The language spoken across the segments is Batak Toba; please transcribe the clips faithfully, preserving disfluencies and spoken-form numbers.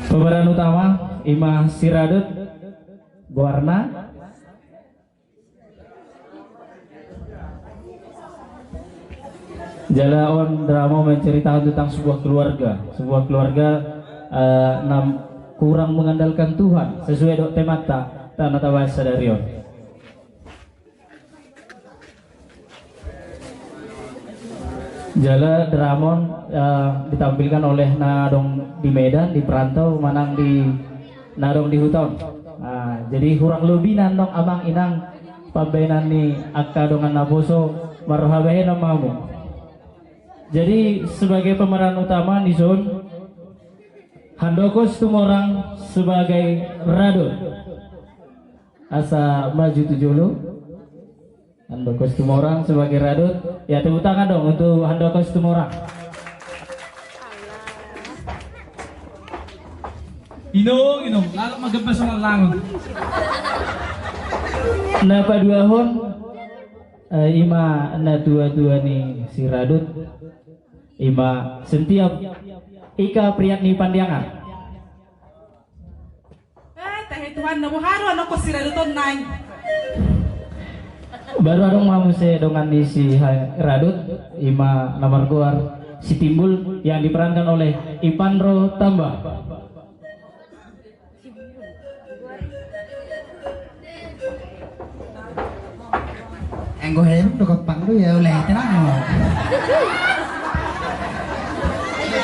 Pemeran utama ima si Radot goarna. Jala on drama menceritakan tentang sebuah keluarga, sebuah keluarga eh, na kurang mengandalkan Tuhan sesuai dok temanta na tabaen sadari on. Jala drama on eh, ditampilkan oleh na adong di Medan, di perantau, manang di na adong di huta on. Nah, jadi kurang lebihna annon amang inang pambaenan ni angka dongan naposo, marhabaenon ma hamu. Jadi sebagai pemeran utama dison, Handoko Situmorang sebagai Radot. Asa maju tu jolo. Handoko Situmorang sebagai Radot. Ya, tepuk tangan dong untuk Handoko Situmorang. Inong, inong, lalap ma gambas on langon. Na paduahon eh, ima na tuatua ni si Radot, ima Sentia Ika Priatni Pandiangan. Eh, tahe Tuhan na boha do anakku si Radot on nai. Baru adong ma muse dongan ni si ha- Radot, ima na margoar si Timbul yang diperankan oleh Ipanro Tamba. Enggo herung do gampang do ya oleh tenang.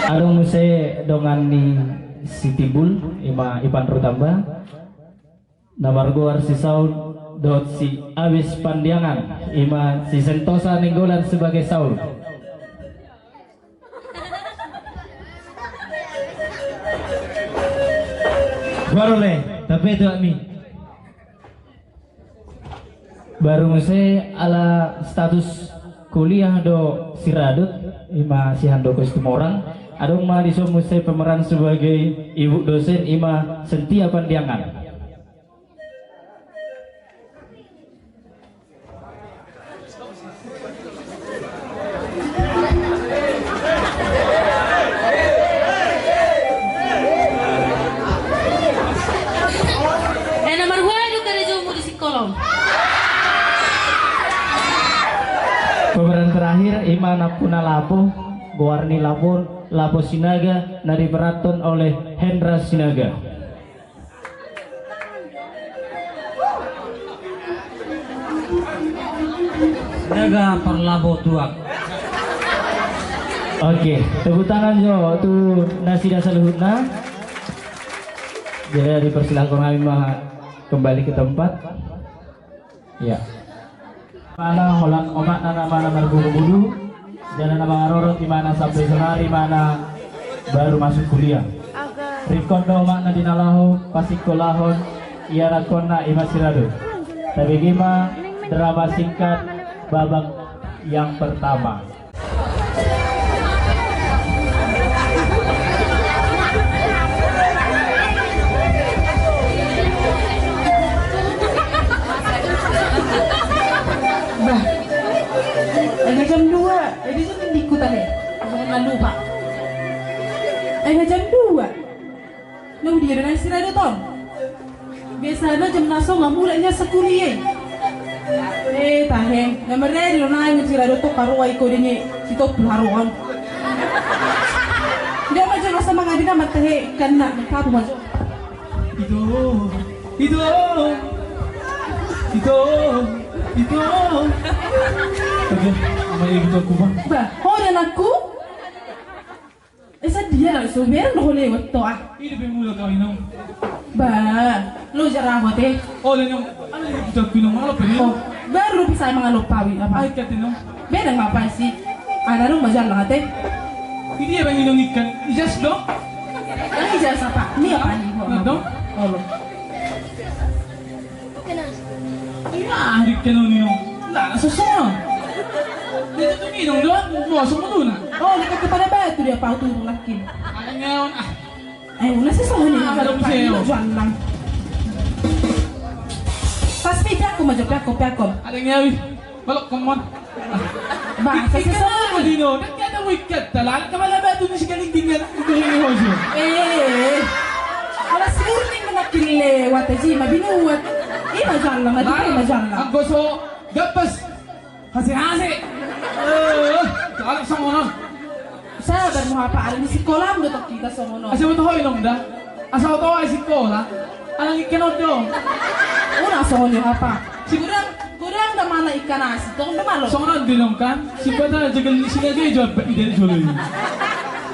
Adong muse dongan ni si Timbul, ima Ipanro Tamba. Na margoar si Saul dohot si Abis Pandiangan, ima si Sentosa Nainggolan sebagai Saul. Baru le, tapi itu mi. Baru muse ala status kuliah do si Radot, ima si Handoko Situmorang. Adong ma dison muse pemeran sebagai ibu dosen, ima Sentia Pandiangan. Eh, na marhua do karejomu di sikola on? Pemeran terakhir ima nampuna lapo, goar ni lapo, Lapo Sinaga, na diperankan oleh Hendra Sinaga. Sinaga parlabo tuak. Oke, tepuk tangan jo tu nasida saluhutna. Jadi dipersilahkan kami ma kembali ke tempat. Ya. Mana holan omakna na mana marboru-boru, jala na mangarorot imana sampe sonari mana baru masuk kuliah. Ringkot do omakna di na laho pasikolahon ianakkonna ima si Radot. Tabege ma drama singkat babak yang pertama. Bah, ega jam dua, ega jam dikut ale. Jangan lupa. Ega jam dua. Nau dia dengan si Radot on. Biasana jam na songo mulakna sakuliah i. Eh, tahe, na marere do nai si Radot on, karoa i ko deni si Topu haroan. Dia ma jam na songo mangadi na matahe kan na kapu majo. Itu, itu, itu, itu. Oke, ama ibu tuaku bang. Bah, ho dan aku. Eh, sadia lah, so, biar lo lewat to, ah. Ini pe mula kau inong. Ba, lo jara ahu ate. Oh, le inong. Ala ini kita ku inong, mangalo pe inong. Oh, baru bisa mangalo pawi apa? Ai kat inong. Beda ngapa sih? Ada dong majalah ate. Ini ya bang inong ikan. Ijas dong. Ini ijas apa? Ini apa nih? Nah, dong. Oh, lo. Iya, andik keno nino. Lah, sesuai. Dia tuh minum doang, mau semua tuh nah. Oh, dekat kepada batu dia pau tuh lagi. Ada nyawa ah. Eh, ulah sih soalnya. Ah, ada museo. Jualan. Pas pidaku maju piako piako. Ada nyawa. Balok kemon. Bah, ikan sesuai. Dino, kan ada wikat. Talan kepala batu ni sekali tinggal. Itu ini hojo. Eh. Taji ma binuat. Ima jalla, ma di ma jalla. Anggo so gabas. Hase-hase. Eh, galak songon on. Sabar ma ho apa, ala ni sikola do tong hita songon on. Asa betul ho inong da. Asa oto ai sikola. Ala ni kenon do. Unang songon i ho apa. Si godang, godang da mana ikan asin tong da malo. Songon on do inong kan. Si bata jegel ni sini aja jo apa ide jolo ini.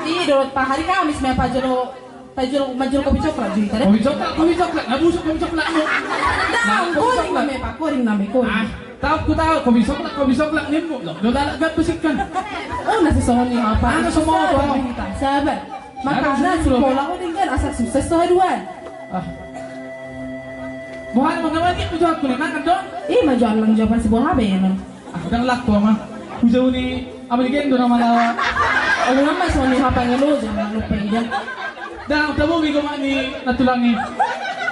Iya do pa hari Kamis me apa jolo. Pajul, majul kopi coklat juga deh. Kopi coklat, kopi coklat. Nah, busuk kopi coklat. Nah, koring name, Pak, koring name, koring. Ah, tahu ku tahu kopi coklat, kopi coklat nimmu. Loh, lo galak gak besikkan. Oh, nasi songon ni apa? Ada semua apa? Sabar. Makanya sekolah kau tinggal asal sukses tuh haduan. Ah. Bukan mengenai itu aku nih, makan dong. Ih, maju alang jawaban si bola be, no. Ah, ndang laho ma. Hujau ni ama ni gendo nama lawa. Alu nama songon ni hapa ngelo jangan lupa ida. Ndang tabo mi goma ni natulangi.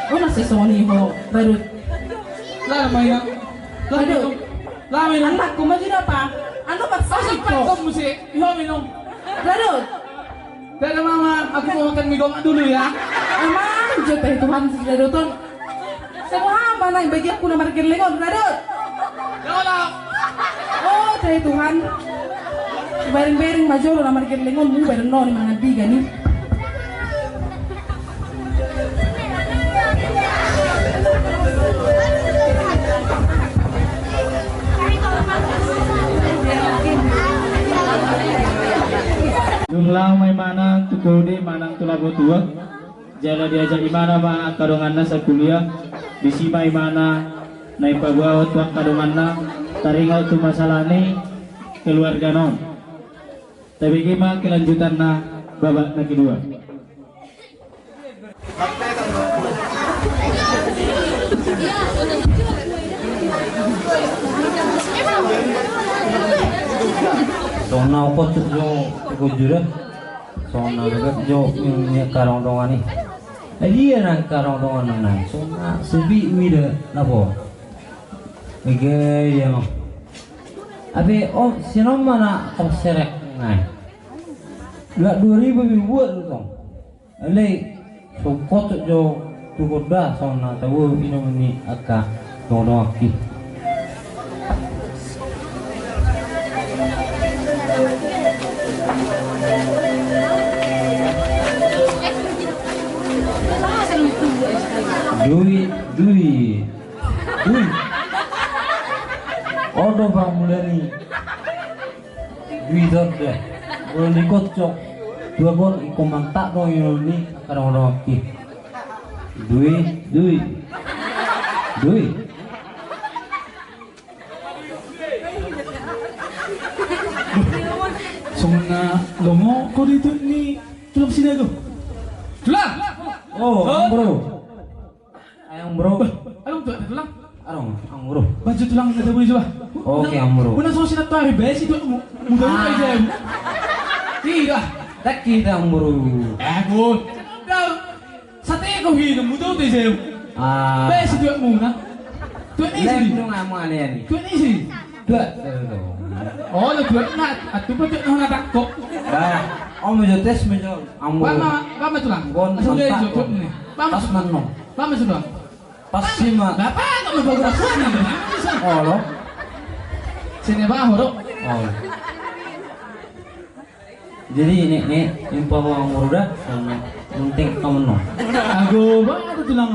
Oh nasi songon ni ho badut. Lama ya. Lama Badut. Lama ya. Anak kuma jida pa. Anu paksa Asik ko. Kau musi. Iho minum. Badut. Dadah mama, aku mau makan mie goma dulu ya. Emang jodoh Tuhan si Dadot on. Semua mana yang bagi aku nomor gelengon Dadot. Ya Allah. Oh teh Tuhan. Bareng-bareng majolo nomor gelengon mu bareng noni mangan tiga nih. Dung laho ma imana tu kode manang tu labo tuak, jala diajak imana ma angka donganna sakuliah, disi ma imana na ipaboa tu angka donganna, taringot tu masalah ni keluarga non. Tabege ma kelanjutanna babak na kedua. Songon na hukot jo, hukot jo da. Songon na hukot jo, ini karong dongan i. Eh, dia nang karong dongan nang. Songon na sebi mida na po. Ege, iya. Abe, oh, sinon mana kau serek nang. Dua, dua ribu mi buat lu tong. Alai, so hukot jo tu honda, songon na tabo inong ni angka dongan-dongan ki. Dui, dui, dui. Odo bang mulani. Dui dot deh. Bola ni kocok. Dua gol iko mantak dong ini ni. Kadang-kadang oke. Dui, dui. Dui. Songon na lomo ko di tu ni tulang sida go. Tulang. Oh, bro. Ayang bro. Adong tuak tulang. Adong, ang bro. Baju tulang kita beli coba. Oke, ang bro. Guna so sinat tuari besi tuak mu. Muda muda aja. Tidak. Tak kita ang bro. Eh, good. Sate ko hino muda muda aja. Ah. Besi tuak mu na. Tuak ni sih. Tuak ni sih. Dua. Oh, lu dua na, atu pa dua na takko. Bah, om jo tes mejo. Ambo. Pama, pama tulang. Gon. Asal dia jo ni. Pama. Pas mano. Pama sudah. Pas sima. Bapak kamu baru aku ni. Oh, lo. Sini bah, horo. Oh. Jadi ini nih, impa mau muda, penting kamu no. Ago, bah, ada tulang.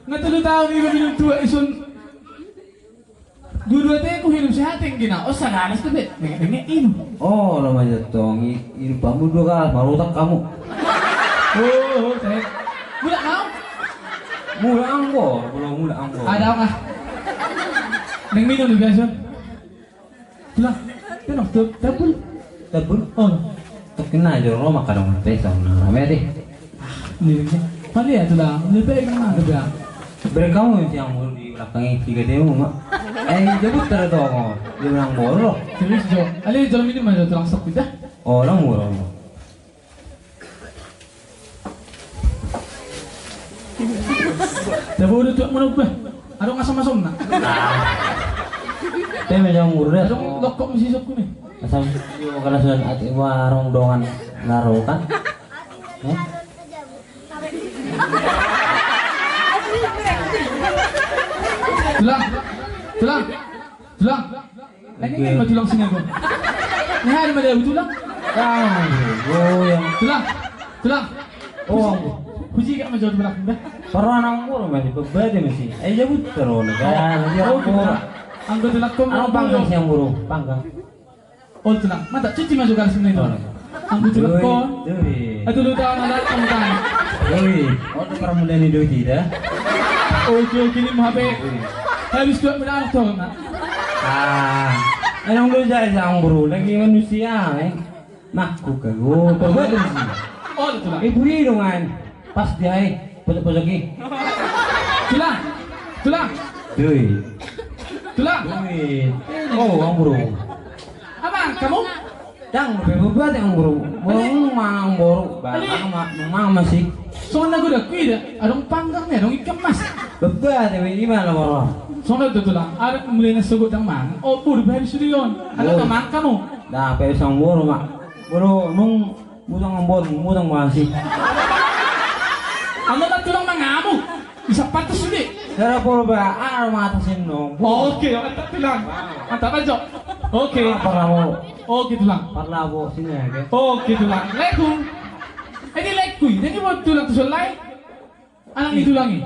Nggak tahu tahu ni minum tua isun. Dua-dua te ku hidup sehat yang gina. Oh, sagalas tu bet. Nengek-nengek inum. Oh, lo maja tong i, inum pamu dua galas, marutak kamu. Oh, oh, saya. Mulak kau? Mulak anggo, belum mulak anggo. Ada apa? Neng minum juga, Sun. Tulang, kenok tu, tabul. Tabul? Oh. Tok kena aja lo makan dong, teh, sama. Rame deh. Ini, ini. Pali ya, tulang. Ini baik kan, ada bilang. Beri kamu yang tiang mulu di belakang ini, tiga demo, Mak. Eh, jemput terus dong, oh. Dia bilang borok. Serius, Jo. Ali, Jo, ini mana tulang stok kita? Oh, orang borok. Tabo do tuak manuk bah. Adong asam-asamna. Te me jang murda. Adong lokok misi sokku ni. Asam yo kala sudah ati warung dongan naro kan. Eh? Tulang, tulang, tulang. Nai, nai, nai, ma tulang sini, Bro. Nai, hari ma dia tulang. Tulang, tulang. Oh, hujiga ma jo di belakang dah. Parroha ni amangboru ma i, parbade ma i. Ai jabu taro na. Oh, gitu. Anggo tulang ko, amangboru. Panggang si amangboru, panggang. Oh, tulang. Mata cuci ma jo galas ni tulang. Anggo tulang ko. Aduh, lu tahu, anak kamu tahu. Oi, oh, tu para muda ni doi tidak. Oke, oke, ni mau H P. Habis dua menit anak tuh, nak. Ah, emang lu jadi amangboru, lagi manusia, eh. Makku kagok, parbade ma i. Oh, tulang. Eh, buri dong, an. Pas dia, eh, pojok-pojok i. Tulang. Tulang. Doi. Tulang. Doi. Oh, amangboru. Amang, kamu? Dang, be, parbade, amangboru. Boru, amangboru. Ba, amang ma, amang ma i. Songon na godang ku ida, adong panggang ni, adong ikan mas. Parbade, be, ima na boru. Songon na do, tulang. Ada mulai na sogot dang mang. Oh, boru, be, habis sudah on. Ada amang kamu. Dah, pe, amangboru ma. Boru, nung Mutang amangboru, mutang ma i. Anda tak tulang mangamu. Bisa pantas ini. Dara polo ba, ah, mata sinong. Oke, mantap tulang. Mantap aja. Oke. Parlabo. Oke, tulang. Parlabo sini ya, oke. Oke, tulang. Lekung. Ini lekui. Ini buat tulang tu selai. Anak ni tulang i.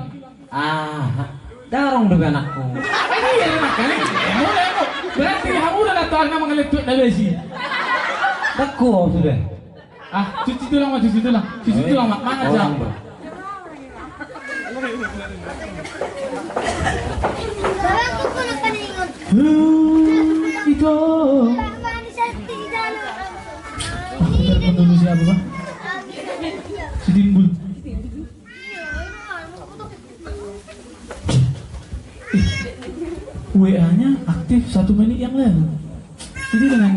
Ah, dang adong dope anakku. Eh, iya, makanya. Mulai aku. Berarti hamu udah tahu nama ngeliat tuh dari si. Aku sudah. Ah, cuci tulang ma, cuci tulang. Cuci tulang ma, mangan jam. Itu. Telepon dulu siapa, Bang? Si Timbul. W A-nya aktif satu menit yang lalu. Jadi dengan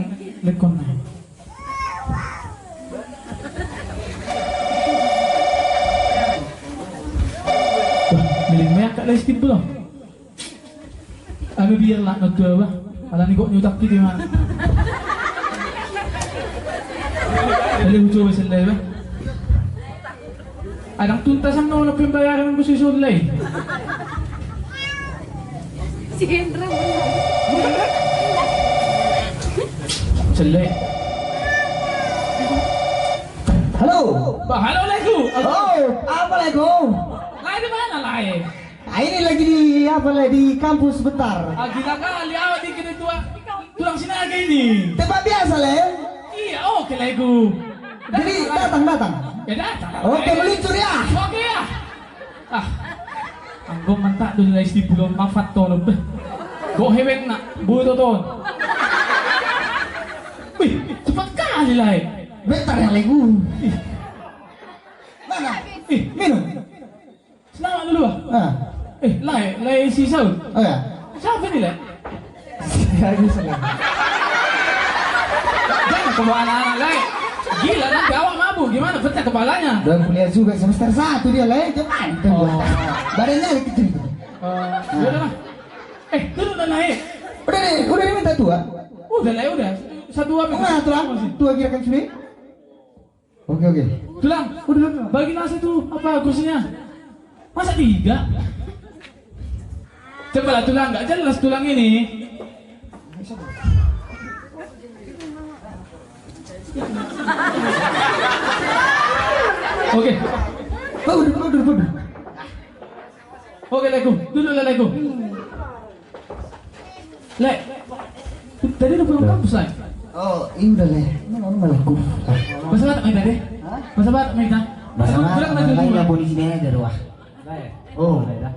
lekon naik. Wah, milik meak kak les tim belum. Ame biar lah na tua bah. Ala ni kok nyutak gitu mah. Ada lucu wes lah bah. Adang tuntasan no na pembayaran ku si Sulle. Si Hendra. Sulle. Halo. Bah, halo Legu. Oh, apa Legu? Lae di mana lae? Ah, ini lagi di apa le, di kampus sebentar. Ah, gila kali awak di kene tua. Tulang Sinaga ini. Tempat biasa le. Iya, oke Legu. Jadi datang, datang. Ya datang. Oke, meluncur ya. Oke ya. Ah. Anggo mantap dulu lah istilah mafat tolong. Go hewek nak, buto ton. Wih, cepat kali lah. Bentar ya Legu. Mana? Ih, minum. Selamat dulu, Bang. Ah. Eh, lae, lae si Saul. Oh ya. Siapa ini, lae? Saya ini Saul. Jangan kebawa anak-anak, lae. Gila, nanti awak mabuk. Gimana? Pecah kepalanya. Belum kuliah juga, semester satu dia, lae. Jangan. Oh. Badannya kecil. Oh, ya udah lah. Eh, duduk lah, lae. Udah nih, udah diminta tua. Udah, lae, udah. Satu apa? Enggak, tulang. Tua gerakan sini. Oke, oke. Tulang, udah, udah, bagi nasi tuh, apa kursinya? Masa tiga? Coba lah tulang, nggak jelas tulang ini. Oke. Oh, udah, udah, udah, udah. Oke, Legu. Duduk lah, Legu. Le. Tadi udah pulang kampus, Le? Oh, iya udah, Le. Ini mau Legu. Bahasa Batak, kita deh. Hah? Bahasa Batak, kita. Bahasa Batak, Batak, Batak, Batak. Lain, Batak. Boleh sini aja, Ruah. Le. Oh. Le, dah.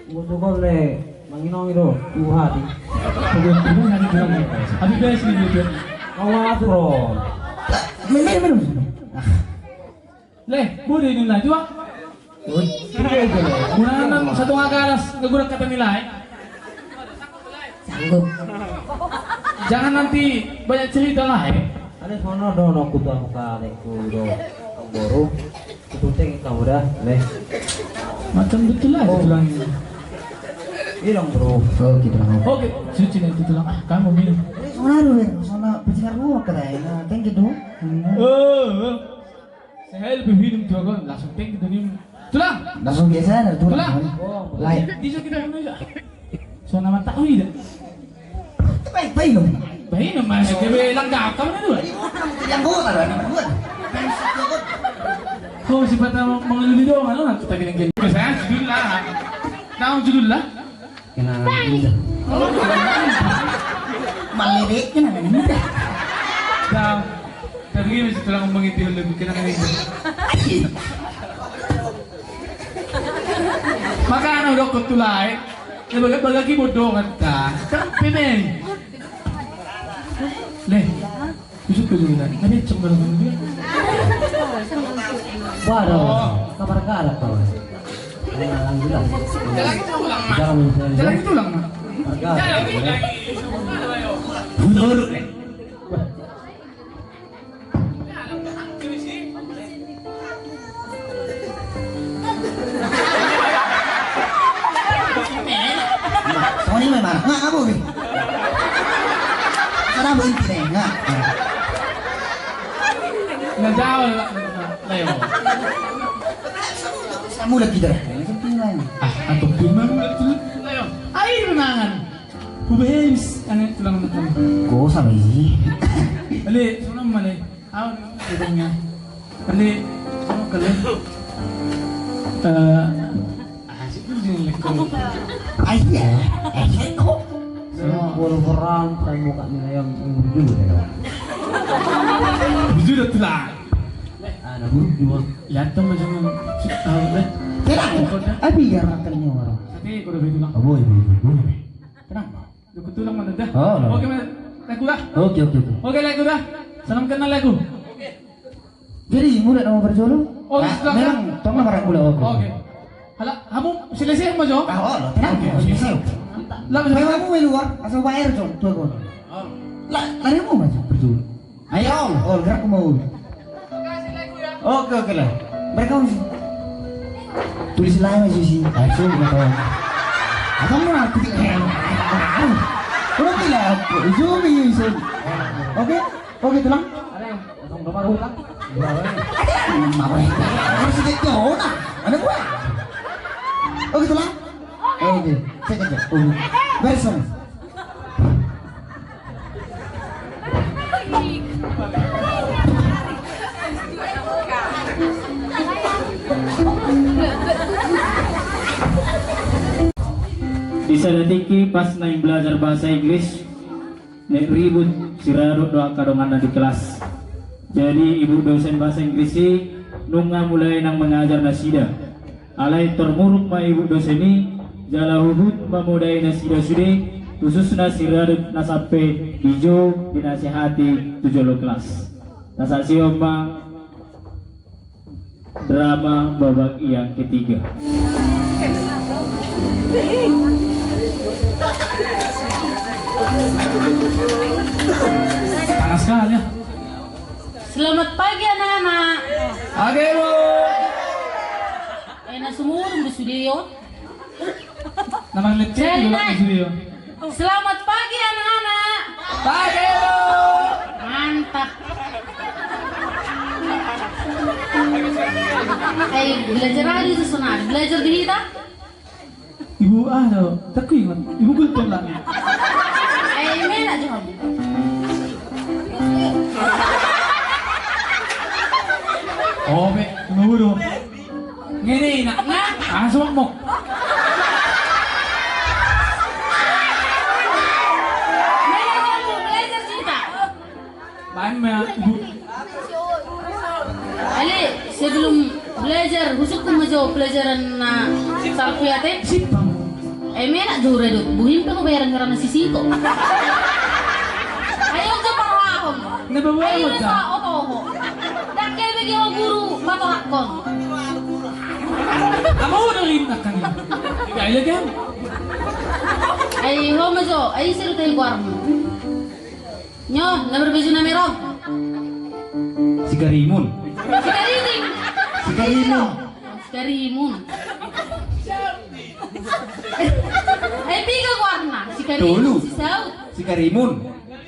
Gua tuh kau, Le. Manginong itu. Tuhan. Tuhan, Tuhan, Tuhan. Habis beres nih, Tuhan. Awas, bro. Minum, minum. Le, budi ni lah, jual. Ui, iya itu, Le. Guna nang satu galas, ngegurak kata nilai. Sanggup. Jangan nanti banyak cerita lah, eh. Ada sono do, no, kutu aku kali, ku do. Boru. Kutu teng kamu dah, Le. Macam betul lah, oh, tulang ini. Bilang, bro. Oh, gitu. Oke, suci nanti tulang. Ah, kamu minum. Sono do, Le. Sono pecah ruang kata ya. Nah, thank you, do. Hmm. Eh, eh. Saya lebih minum dua kali, langsung teng gitu nih. Tulang. Langsung biasa ada tulang. Tulang. Lain. Bisa kita minum aja. Sona mata, oh, ida. Baik, baik, no. Baik, no, Mas. Dia be langka apa mana dua? Jadi, orang jadi anggota, kan? Dua. Kan satu anggota. Kau sifat mengelili doang, lo nanti tak kira-kira. Biasanya judul lah. Tahu judul lah? Kenangan indah. Melirik kenangan indah. Dah. Tapi gini, setelah ngomong itu lebih kenangan indah. Makana udah kau tulai. Ya, baga, baga ki bodongan ta. Kan pemei. Leh. Kusuk ke dulu kan. Ada cek dalam dia. Waduh. Oh. Kabar karak kau. Alhamdulillah. Jalan itu ulang, Mak. Jalan itu ulang, Mak. Jalan itu ulang. Mundur. Sony memang nggak, nggak boleh. Karena mau inti deh, nggak. Nggak jauh lah, Leo. Sama udah kita. Ah, atau gimana tuh? Leo, ayo mangan. Hubebis, ane tulang makan. Kau sama isi. Ale, songon mana? Awan, hidungnya. Ale, songon kali. Eh, asik tuh di lekong. Ah, iya. Eh, lekong. Songon. Bol-bolan, saya buka nilai yang jujur ya. Jujur dah tulang. Ah, na buruk juga. Lihat tuh macam mana. Tahu deh. Tidak. Tapi biar makan ini orang. Tapi kalau begitu lah. Oh, boleh, boleh, boleh. Tenang. Dukut tulang mana dah? Oh, no. Oke, mana? Lagu dah. Oke, oke, oke. Oke, lagu dah. Salam kenal lagu. Jadi, mulai nama berjolo? Oh, ah, sudah, memang, sudah. Tong nama orang mulai, oke. Oke. Hala, kamu selesai mau jo? Ah, oh, lo, tenang, oke, oke. Selesai. Lah, memang kamu di luar, asal bayar jo, tuh aku. Oh. Lah, lari mau maju berjolo. Ayo, Om. Oh, gerak mau. Oke, oke lah. Mereka masih tulis lain masih sih. Ayo, nggak tahu. Apa mau aku? Belum bilang. Zoom, zoom. Oke, oke, tulang. Ada yang kosong nomor utang. Ada yang mau. Harus sedikit corona. Ada gua. Oke, tulang. Oke, cek aja. Oh. Beres, Om. Di sada tingki pas naeng belajar bahasa Inggris, naeng ribut si Radot dohot angka donganna di kelas. Jadi ibu dosen bahasa Inggris i nunga mulai naeng mengajar nasida. Alai tor muruk ma ibu dosen i, jala huhut mamodai nasida sude, khususna si Radot na sampe dijou dinasihati tu jolo kelas. Na saksion ma drama babak yang ketiga. Panas sekali ya. Selamat pagi anak-anak. Pagi, Bu. Eh, na sumurung di studio. Nama lecet. Jadi, dulu Nai. Di studio. Selamat pagi anak-anak. Pagi, Bu. Mantap. Eh, belajar aja itu, Sonar. Belajar di kita. Ibu, ah, no. Tak ku ingat. Ibu kultur lah. Eh, ini enak juga. Oh, be, tunggu dulu. Ngene, nak. Nah. Ah, suak mo. Ngene, kamu belajar cerita. Baen ma, Ibu. Ale, sebelum belajar, husungkun ma jo pelajaran na salpu i ate. Sip, Bang. Eh, menak jo, Radot. Buhim pe ho bayaran ngerana sisiko. Ayo jo parahon. Na bawa. Ayo mo sa oto ho. Dakkel bege ho guru patorakkon. Kamu udah rintak kan? Tidak ada kan? Ayo ho ma jo. Ayo seru tadi guarmu. Nyo, na marbaju na merah. Sikarimun. Sikariting. Sikarimun. Sikarimun. Eh, piga warna? Sikarimun, tolu. Sisaut. Sikarimun.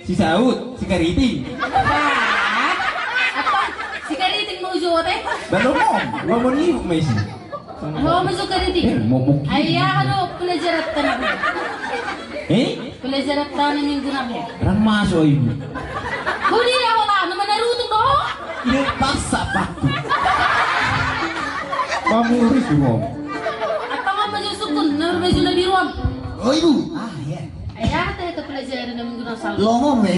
Sisaut. Sikariting. Bah, apa? Sikariting mau jawab, eh? Belum, Om. Belum mau niup, Messi. Ho ma jo kariting. Eh, mau, mau. Ai aha do pelajaran tana. Eh? Pelajaran tana minggu na he. Rang masuk ibu. Budi ya hola, nama narutung do. Ini paksa pakku. Pamuris, Bro. Atau apa jo sukun, narutung baju na biru. Oh, ibu. Ah, iya. Ai aha tahe tu pelajaran na minggu na salpu? Lomo me.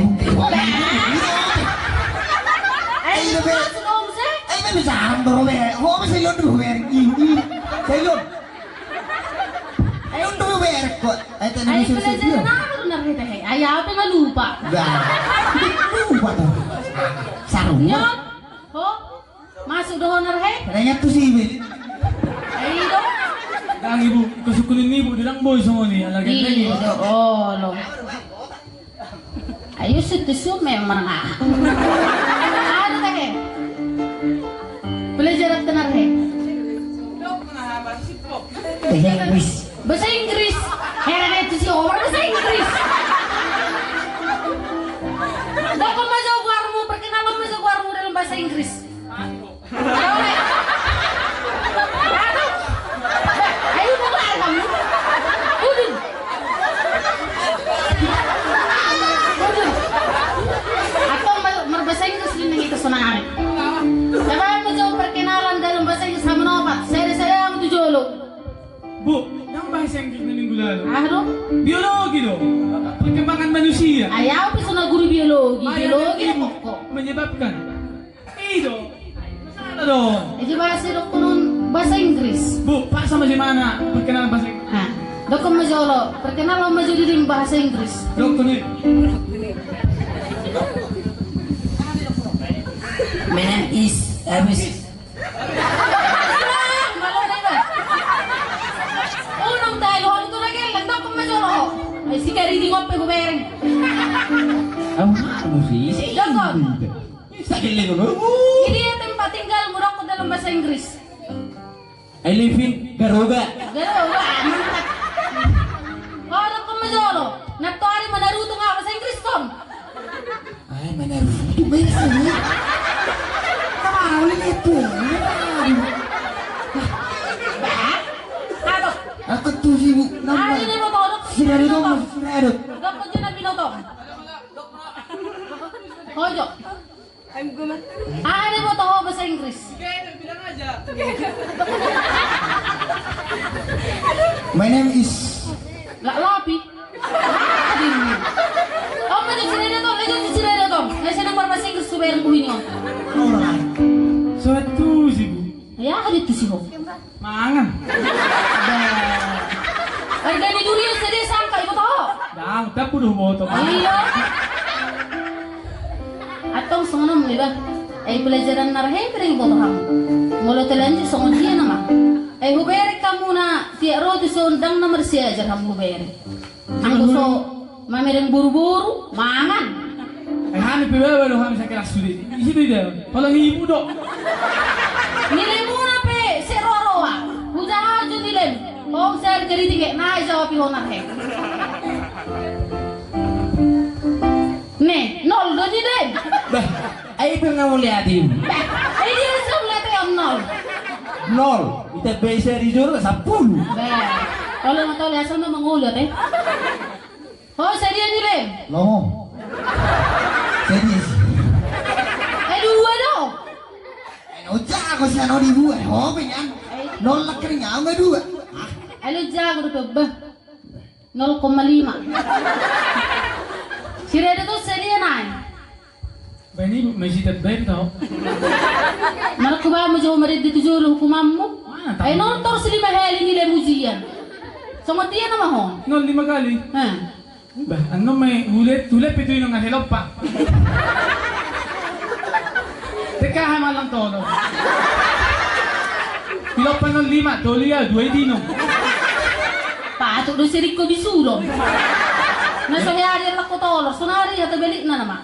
Ai, ibu be. Masuk om se. Ai, ibu be, salam, Bro, be. Ho, be, sai londo, be. Ibu, ibu. Sai londo. Ai, londo, be, ko. Ai, tadi. Ai, bisa pelajaran saya apa benar kita, he? Ai, apa nggak lupa? Dah. Lupa tuh. Sarung. Nyot. Ho. Masuk do ho na he? Rengek tu si ibu. Ai do. Dang ibu, kesukunin ibu, dang boi songon i, ala genteng ibu. Iya, oh, lo. Ayo, situ su memang. Ada he. Pelajaran tana he. Bahasa Inggris. Bahasa Inggris. Heran itu si orang bahasa Inggris. Dokon ma jo goarmu, perkenalan ma jo goarmu dalam bahasa Inggris. Ayo, mau keluar kamu? Udin. Udin. Atau mau berbahasa Inggris ini, kita senang aja. Coba mau jawab perkenalan dalam bahasa Inggris sama nopat. Saya, saya yang tujuh lo. Bu, yang bahasa Inggris na minggu lalu. Ah, do? Biologi do. Perkembangan manusia. Ayo, apa sana guru biologi? Biologi do pokok. Menyebabkan. Ido. Salah do. Jadi bahasa dokon on bahasa Inggris. Bu, paksa ma jo i, mana perkenalan bahasa Inggris? Nah, dokon ma jo lo. Perkenalan ma jo dirimu bahasa Inggris. Dokon i. My name is Elvis. Unang talu, unang tu lagi, dokon ma jo lo. Ai, si kari di ngopi ku bereng. Amu si, si. Dokon. Bisa gelleng lo. Ini ya tempat tinggalmu, dokon dalam bahasa Inggris. I live in Garoga. Garoga, mantap. Oh, dokon ma jo lo. Nantoari ma narutung bahasa Inggris kon. Ai, ma narutung bahasa Inggris. Kamara uli itu. Bah. Aduh. Aku tuh sibuk nambah. Ari na binoto, dokon. Sirado, dokon. Sirado. Dokon jo na binoto. Ho jo. Aha do iboto ho bahasa Inggris? My name is. Lah, lapi. Oh, mana cerita tuh? Itu cerita tuh. Nggak senang berbahasa Inggris tuh, bayar bukunya. Alright. So, itu sih, Bu. Ya, ada itu sih, Bu. Mangan. Harga ni durian sadia sangka iboto ho? Dang, tapi udah boto. Iya. Antong songon on ma iba. Ai pelajaran na rahe pe dang iboto hamu. Molo telanjut songon dia nama. Ai hubereng hamu na tiap ro tu son dang na marsiajar hamu hubereng. Anggo so mamereng boru-boru, mangan. Eh, hami pe baba do hami sakelas sude. Isi do ida. Holan ibu do. Nilemuna pe se roa-roa. Hujaha jo nilem. Ho, saya jadi tiga. Nah, jawab ho na he. Ne, nol do nilem. Bah, ai pe nga mauliate. Bah, ai dia so mauliate on nol. Nol. Ita bisa dijor sampulu. Bah, kalau mau tahu asal memang mauliate. Ho, sadia nilem? Lomo. Sadia si. Eh, dua do. Eh, oja, aku si ano di dua. Ho, penyan. Nol lak kering, aku nggak dua. Ah. Eh, lu jago do pe, bah. Nol koma lima. Sireda tu sadia nai. Bani ibu masih tetap baik tau. Markuba mu jauh marit di tujuh lu hukumanmu. Mana tahu? Eh, nol torus lima hali nilem ujian. Songon dia nama ho. Nol lima kali. Hah. Bah, annon ma i, hulet, hulet pe tu inong ahe lompa. Teka ha malang tolo. Ilompa nol lima, tolu ia, dua i dinong. Patut do sering ko bisulon. Na so hea dia lako tolor, sonari hata belik na nama.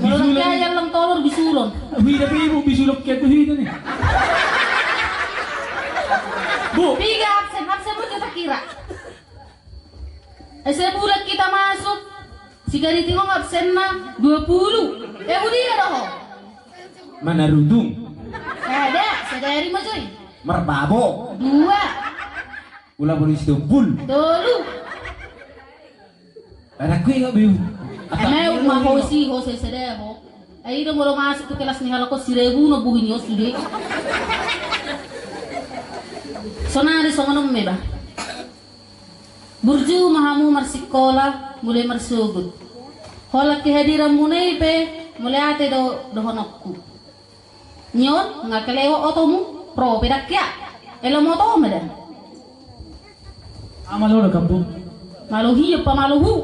Molo na hea dia lang tolor bisulon. Hui, tapi ibu bisulon ke tu hita ni. Bu. Piga absen, absen mu kita kira. Sebulan kita masuk, si Gariting on absenna dua puluh. Eh, hudia do ho? Mana rutung? Sada, sadari ma jo i. Marbabo. Dua. Ulang baru isi tumpul. Tolu. Anak ku ingat biu. Mau ma ho si ho sesede ho. Ai do molo masuk tu kelas ni halak on siribu na buhi ni ho sude. Sonari songon on ma ba. Burju ma hamu marsikola, mulai marsogot. Holan kehadiranmuna i pe, mauliate do dohononku. Nion, nga kelewat otomu, ro pe dang ia. Elo ma otomu da. Ama lo da kapu. Malo hi, apa malo hu.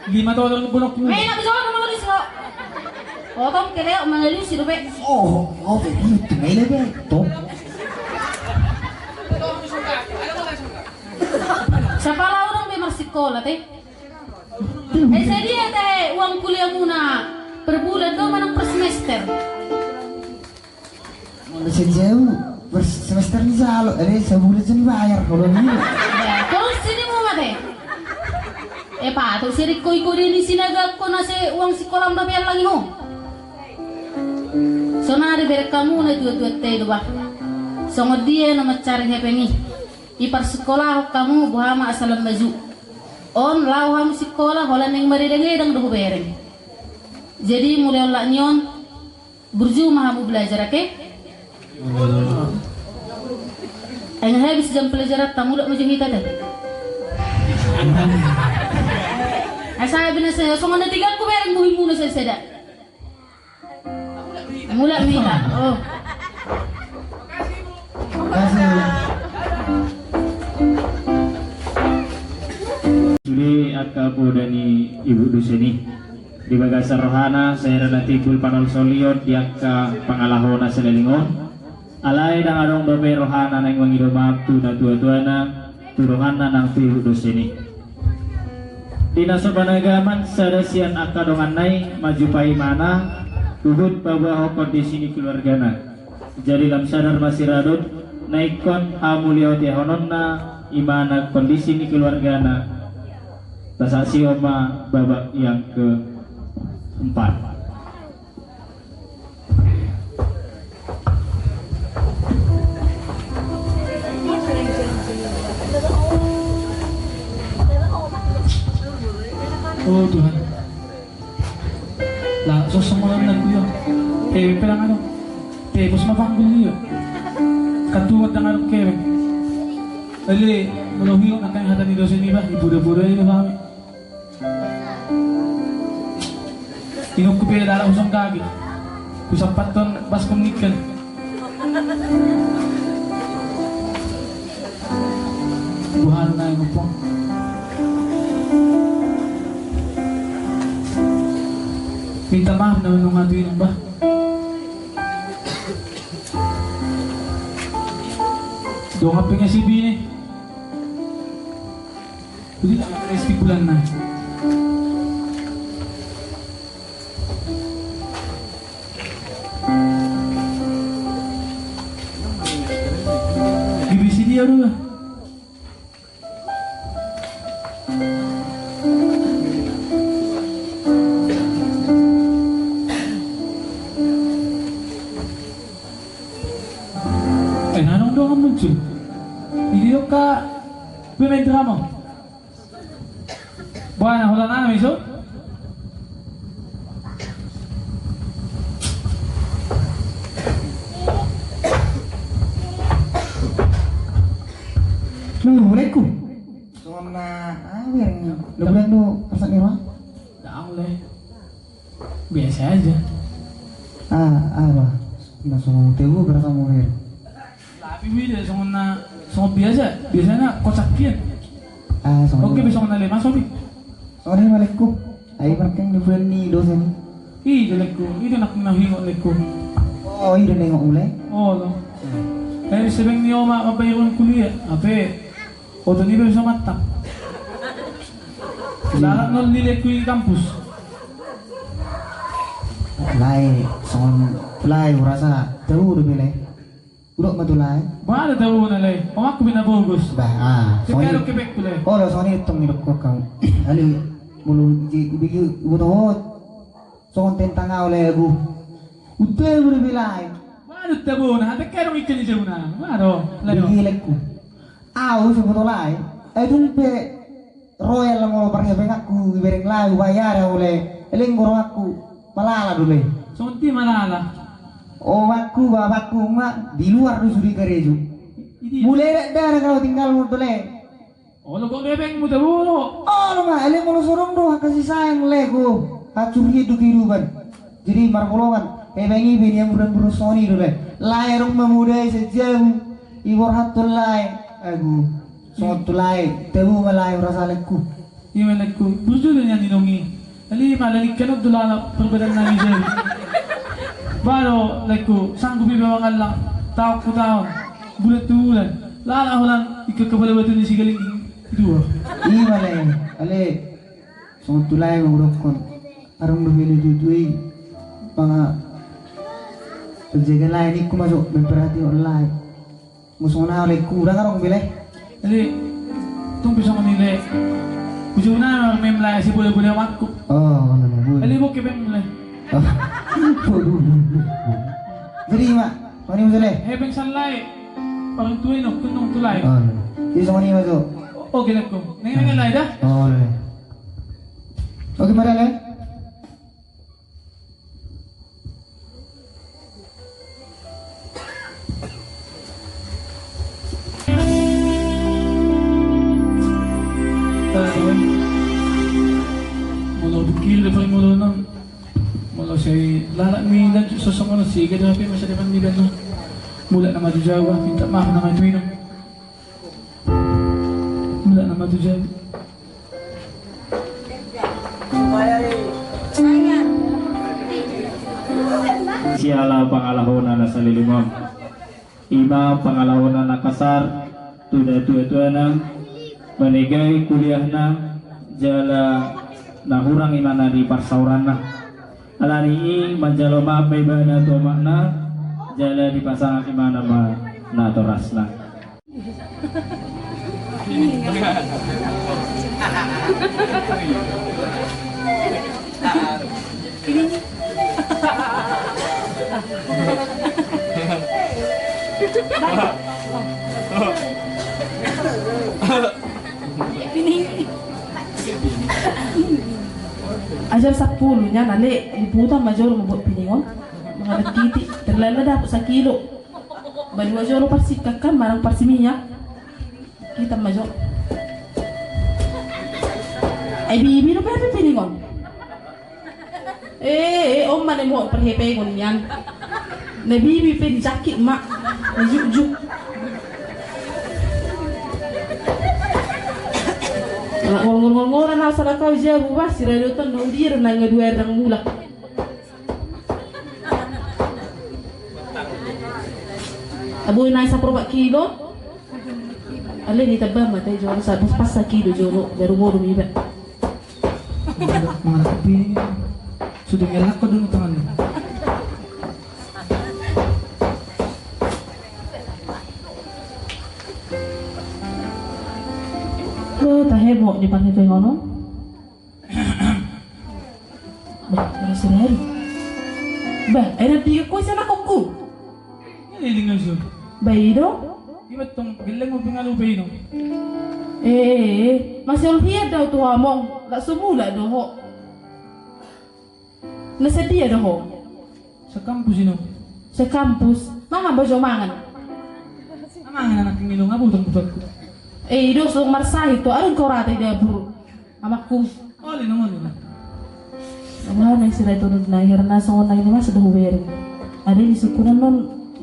Lima to dalam bonokmu. Mena bisa orang malo di sini. Otom kelewat mengalusi dope. Oh, oh, begitu. Mena be. Toh. Sapala orang be marsikola te. Eh, sadia te uang kuliahmuna per bulan do manang per semester? Molo sadia, per semester ni jalo, eh, sabulan jani bayar, kalau ni. Terus sini mau mate. Eh, pa, tu sini koi koi ni sinaga ko na se uang sikola mda pe lagi ho. Sonari bereng hamu na dua-dua te do bah. Songon dia na mancari hepeng i. Iparsikolahon hamu boha ma asa lam maju. On laho hamu sikola holan naeng maredang-edang do hubereng. Jadi mulai olat ni on burju ma hamu belajar ake. Aing habis jam pelajaran tamu dak maju hita te. Asa bina saya songon na tiga ku bereng buhimuna saya seda. Mulak mita. Oh. Sude angka poda ni ibu dosen i. Di bagasan rohana, sahira na timbul panolsolion di angka pangalahona saleleng on. Alai ndang adong dope rohana naeng mangido maaf tu natuatuana, tu donganna nang tu ibu dosen i. Di na so panagaman sada sian angka donganna i maju paimana, huhut paboahon kondisi ni keluargana. Jadi lam sadar ma si Radot, na ingkon hamuliateihononna imana kondisi ni keluargana. Tasaksihon ma babak yang keempat. Oh Tuhan. Lah, sosok malam dan kuyo. Eh, pelang anu. Eh, bos ma panggul dia. Katuat dengan kewek. Ele, molo hiok na kan hata ni dosen i bah, ipoda-poda i bah. Ingot ku pe dalan husongkagi. Husampathon baskon ni ikan. Tuhan na ingot po. Minta maaf na memang atu inum bah. Dongan pe nga si bini. Jadi tak ada istiqbulan na. Gibisi dia dulu lah. Eh, nanong dong muncul. Ini yuk kak. Pemain drama. Bana holan ana miso. Assalamualaikum. Songon na awer ni. Lo bulan do persak ni roha. Dang le. Biasa aja. Ah, apa? Na songon teu berasa mobil. Tapi beda songon na songon biasa. Biasana kocak kian. Ah, songon. Oke, besok na lima sobi. Songon i ma lekku. Ai markeng di bulan ni dosen. Ih, di lekku. Ih, di nak na hingot lekku. Oh, ih, di nengok mulai. Oh, lo. Dari sebeng ni oma apa yang kuliah? Apa? Oto ni be bisa mantap. Lalat non lile ku di kampus. Lai songon lai urasa teu do bele. Udok ma tu lai. Ba ada teu na lai. Om aku bina bogus. Bah, ah. Sekarang kepek ku lai. Oh, lo songon i tong idok kau. Ali mulu di bigi udah hot. Songon tentang au lai aku. Udah udah belai. Tabona, hata kero ikan di jabuna. Maro, lado. Bagi lekku. Au sebetulna, eh, dung pe royal molo parhepenganku, ibereng lau, bayar oleh, eleng goroanku, malala dole. Sonti malala. O bakku, bapakku, ma, di luar do sude garejo. Idi. Mulai dak dah, kalau tinggal mudole. Olo, kok bebeng muda bolo. Olo ma, eleng molo sorong do, kasih sayang lego. Hacur hidup kehidupan. Jadi marbolongan, eh, bang ibe ni amburan burung soni do le. Lae rong ma muda i sajabu, i borhat tu lae. Agu, songon tu lae, tabu ma lae rasa lekku. Ima lekku, burju do nian inong i. Ali ma lali kenot do lala perbadan nami jabu. Balo lekku, sanggup iba mangallang, taon ku taon, bulan tu bulan. Lala holan ikka kepala batu ni sigaling i dua. Ima le, ale. Songon tu lae ma hudokkon. Arung do beli tutu i. Panga penjaga lae nikku masuk memperhati on lae. Musona oleh kurang arung beli. Jadi tung bisa menilai. Ujungna mem lae si boleh boleh makku. Oh, no, no, boleh. Jadi bokeh beng mulai. Oh. Jadi mak, mana boleh? Hepeng salai. Orang tua ini kunung tulai. Oh, no. Jadi sama ini masuk. Oke lekku. Neng neng lae dah. Oh, no. Oke, mari, Le. Molo bukil depan molo nang, molo sai lalak mi dan sosok molo si gede hape masa depan di bano. Mulak nama tu Jawa, minta maaf nama tu inang. Mulak nama tu Jawa. Siala pangalahona na saleleng on. Ima pangalahona na kasar tu datua-tuana, manegai kuliahna, jala na hurang ima na di parsaoranna. Alani i manjalo maaf ma ibana tu omakna, jala dipasangap ibana ma natorasna. Ajal sappulu nya na le liputan ma jolo membuat piningon. Mengadap titi terlala dapot sakilo. Badua jolo parsikakan manang parsiminyak. Kita ma jo. Ai bibi do pe piningon. Eh, eh, on ma ne mo perhepengon nian. Na bibi pe ni sakit ma. Ni jukjuk. Ngol ngol ngol ngol na salah kau jabu bah si radio ton dong dia na ngadua erang mulak. Abui nai sapuluh empat kilo. Ale ni taba mate jolo sa pas pas sakilo jolo baru bodo miba. Manganak kopi. Sudah ngelak kau dulu tangan. Lo tahe mo di pantai ngono. Bah, ora sirari. Bah, enak tiga kue sana kokku. Ini dengan su. Bah, ido. Iba tong geleng mau pengalu pe ino. Eh, masih olhia dau tu among, lak semula doho. Na sadia doho. Sekampus ino. Sekampus. Mangan bojo mangan. Mangan anak ini lo ngabu tong butakku. Eh, ido so marsahit tu arun kau rata ida buru. Amakku. Oli nang oli nang. Wah, nang sirai tunun nang herna songon nang ini mas sudah hubereng. Ada di sukunan non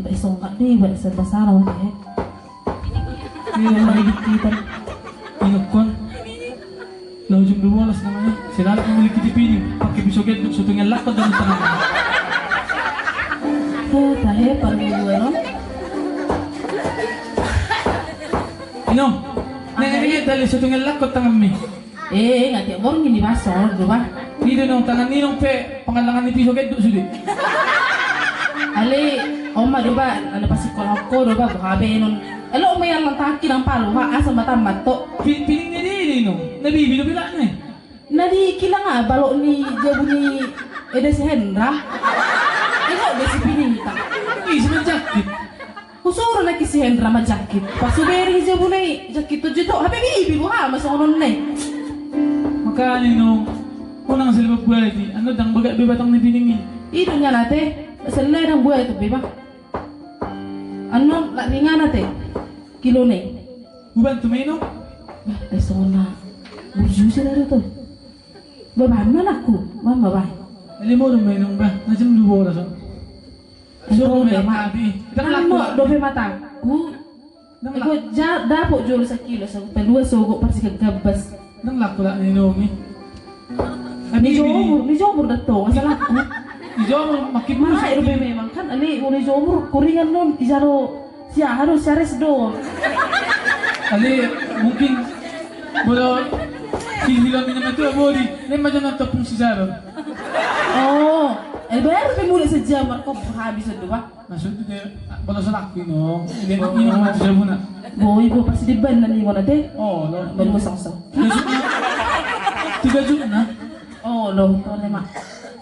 iba isongkak di iba serba sana wah eh. Ini yang lagi kita. Inokon. Lah ujung dua belas namanya. Selalu memiliki T V ini. Pakai pisau gendut satu ngelak pada di tengah. Tuh, tahe paling dua non. Ino. Neng ini tali satu ngelak kau tangan mi. Eh, nga tiap borngin di baso do bah. Ida nong tangan ni nong pe pangallangan ni piso geduk sude. Ale, oma do bah, ala pas sikola ko do bah, boha be non. Elo ma yang nang taki nang palu ha asa mata mato. Pining ni di nong. Na bibi do bilak ni. Na di kilang ah balok ni jabu ni eda si Hendra. Elo be si pining ta. Ih, semenjak Soro na kisi Hendra ma jangkit. Pas so bereng i jabu na i, jangkit tu jito. Hape bibi boha ma songon on na i. Makana inong, unang selebat buati, annon ndang bagak be batang ni pining i. I do nian ate, selebat ndang buati be ba. Annon lak ringan ate. Kilo na i. Hubantu ma inong. Bah, eh, songon na burju sada do to. Bah, bah, manakku, mama bah. Lima do ma inong bah, na jam dua bolas on. Suruh merah hati. Nang dope matangku. Ego dapot jolo sakilo, sahuta dua sogo parsikan gambas. Ndang laku lak ni nomi. Ni jomur, ni jomur datong, asal laku. Ni jomur makin marah dope memang kan, ale ni jomur kuringan non, ijalo siaha do, siares do. Ale mungkin bodo sihilon ni nama tu abodi, nem aja nonton fungsi jalo. Oh, eh, baru pe mulai sejam, markop habis do bah. Maksudnya dia, kalau salah aku, no. Dia nak minum mati jamu nak. Boi, boi, pasti diban na ningon ate. Oh, no. Baru sangsa. Tiga juta. Tiga juta na. Oh, lo, tole ma.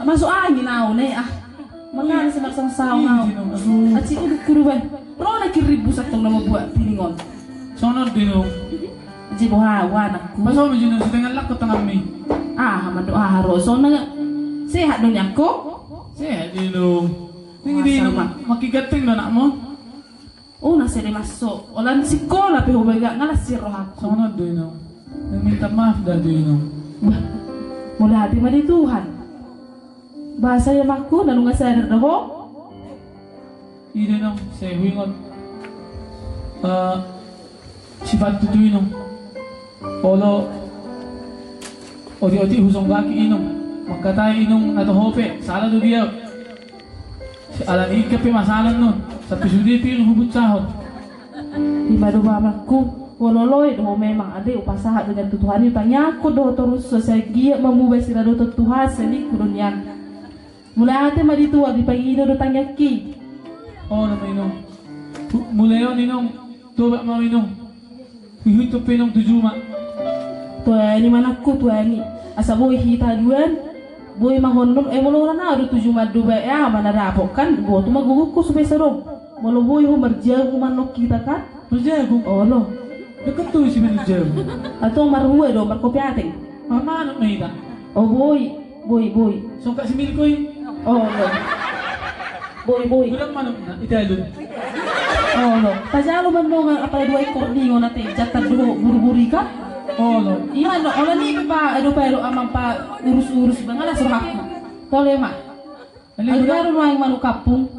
Masuk angin au ne ah. Makana si marsangsa au. Aci uduk kudu ban. Ro na kiribu satong nama buat piningon. Sono dino. Aji boha, wanakku. Paso mi jino, si dengan lakku tengah mi. Ah, mando ah, ro. Sono sehat do niakko? Sehat dino. Ning di makin ganteng do anakmu. Oh, na sede maso. Olan sikola pe ho bagak ngalas si rohakku. Songon do inong. Yang minta maaf dah do inong. Bah, mauliate ma di Tuhan. Bahasa ya makku, na nunga sadar do ho. Ide nong, saya ingot. Eh, sifat tu inong. Olo, oti-oti husonggaki inong. Mangkatai inong na toho pe, salah do dia. Alani ingkon pe masalah non, sampe sude pe hubunsahon. Ima do bamakku, hololoi do ho memang ade upasahat do nian tu Tuhan i, tangiangkon do ho torus so sai giat mamuba siradoton Tuhan, sai ningku do nian. Mauliate ma di Tuhan, dipangido do tangiangki. O nama inong. Mulai on inong, tobat ma inong. Huihuthon pe inong tu juma. Tuani manakku tuani. Asa boi hita duan. Boi ma hon non, eh, molo na do tu juma do ba, eh, aha ma na dapot kan. Boto ma gogokku supaya sadong. Molo boi ho marjabu ma non hita kan. Marjabu? Olo. Dekat tu si marjabu. Atau marhua do, markopi ateng. Marmanuk ma hita. O boi. Boi, boi. Songkak si Milko i. Olo. Boi, boi. Godang manuk na italu. Olo. Tajalo ma nongan apala dua ekor ningon ate, jantan do buru-buru i kan. Olo. Ima no, olo ni pa, ado pa, ado amang pa urus-urus ba, ngalas rohakku. Tole ma. Alu baru nuaeng manuk kampung.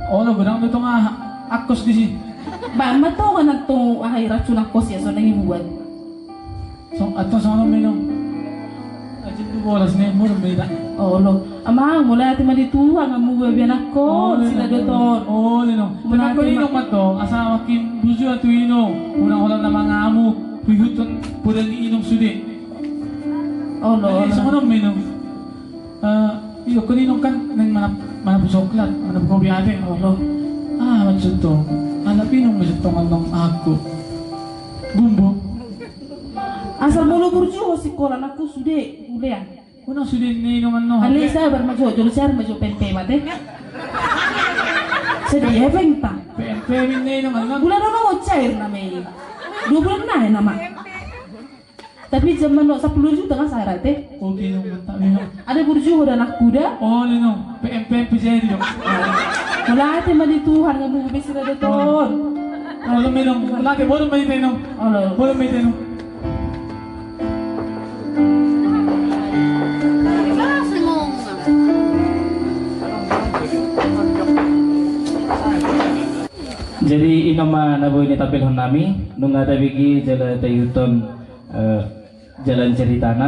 Olo, godang do tong aha, angkos disi. Ba, ma tongan antong aha i racun angkos i, so nang i buat. Song, atau songon minum. Ajin tu bolas ni, murung beda. Olo. Amang, mauliate ma di Tuhan, hamu babianakku, sila doton. Olo, no. Mauliate ma. Tenang ko inong ma tong, asa makin burju tu inong. Unang holan na mangamuk, huihuthon poda ni inong sude. Olo, olo. Songon minum. Eh, iyo, kan inong kan naeng manap-, manapu soklat, manapu kopi ate. Olo. Ah, maksud tong. Anak inong maksud tong anong aku. Bumbu. Asal molo burju ho sikola anakku sude, ulean. Unang sude ni inong anong. Ale sabar ma jo, jolo cair ma jo pempe mate. Sedih ya pempa. Pempe ni inong anong. Bulan ono cair nama i. Dua bulan na nama. Tapi zaman no sepuluh juta kan syarat eh. Oke, no, mantap, no. Ada burju ho da anakku da. Oh, no. P M P P jadi dong. Mauliate ma di Tuhan, hamu be sila doton. Olo, minum. Mauliate, boleh main, no. Olo. Boleh main, no. Jadi, i nama na boi ni tampilhon nami, nunga tabege jala taihuthon, eh, jalan ceritana.